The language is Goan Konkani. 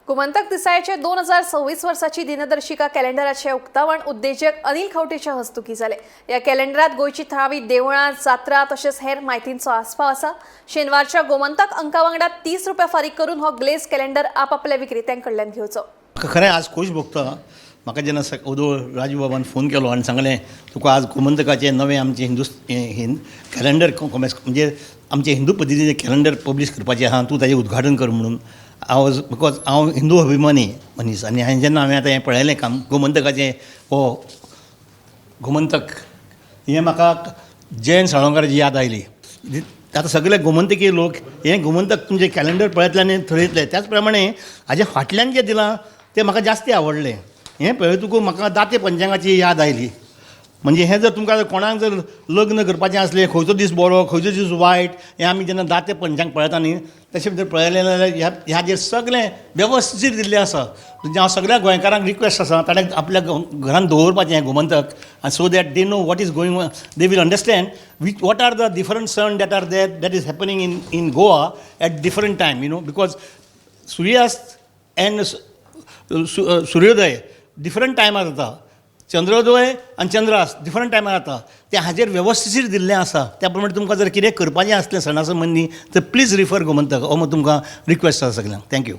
गोमंतक दिसाळ्याचे 2026 वर्साची दिनदर्शिका कॅलेंडराचे उक्तावण उद्देजक अनिल खंवटेच्या हस्तुकी जाले. ह्या कॅलेंडरात गोंयची थळावी देवळां, जात्रा तशेंच हेर म्हायतींचो आस्पाव आसा. शेनवारच्या गोमंतक अंका वांगडा 30 रुपया फारीक करून हो ग्लेज कॅलेंडर आपापल्या विक्रेत्यां कडल्यान घेवचो. म्हाका खरें आज खोश भोगता. म्हाका जेन्ना ओदोळ राजू बाबान फोन केलो आनी सांगलें, तुका आज गोमंतकाचें नवें आमचें हिंदू हिंद कॅलेंडर कोमेस, म्हणजे आमचें हिंदू पद्दतीचें कॅलेंडर पब्लीश करपाचें आहा, तूं ताजें उद्घाटन कर म्हणून. हांव वॉज, because हांव हिंदू अभिमानी मनीस आनी हांवें जेन्ना हांवें आतां हें पळयलें काम, गोमंतकाचें हो गोमंतक, हें म्हाका जयंत साळोंकाराची याद आयली. आतां सगळे गोमंतकी लोक हें गोमंतक तुमचें कॅलेंडर पळयतले आनी थरयतले. त्याच प्रमाणे हाजे फाटल्यान जें दिलां तें म्हाका जास्ती आवडलें. हें पळयतकूच म्हाका दाते पंचांगाची याद आयली. म्हणजे हें जर तुमकां कोणाक जर लग्न करपाचें आसलें, खंयचो दीस बरो, खंयचो दीस वायट, हें आमी जेन्ना दाते पंचांग पळयता न्ही, तशें भितर पळयलें जाल्यार ह्या हाजेर सगळें वेवस्थीत दिल्लें आसा. म्हणजे हांव सगळ्या गोंयकारांक रिक्वेस्ट आसा, ताणें आपल्या घरान दवरपाचें हें गोमंतक आनी so that they know what is going, they will understand which what are the different सण that are there, that is happening in Goa at different time, because suryast and सूर्योदय डिफरंट टायमार जाता, चंद्रोदय आनी चंद्रास्त डिफरंट टायमार जाता. तें हाजेर वेवस्थीत दिल्लें आसा. त्या प्रमाणे तुमकां जर कितें करपाचें आसलें सणा संबंदी तर प्लीज रिफर गोमंतक. हो तुमकां रिक्वेस्ट आसा सगल्यांक. Thank you.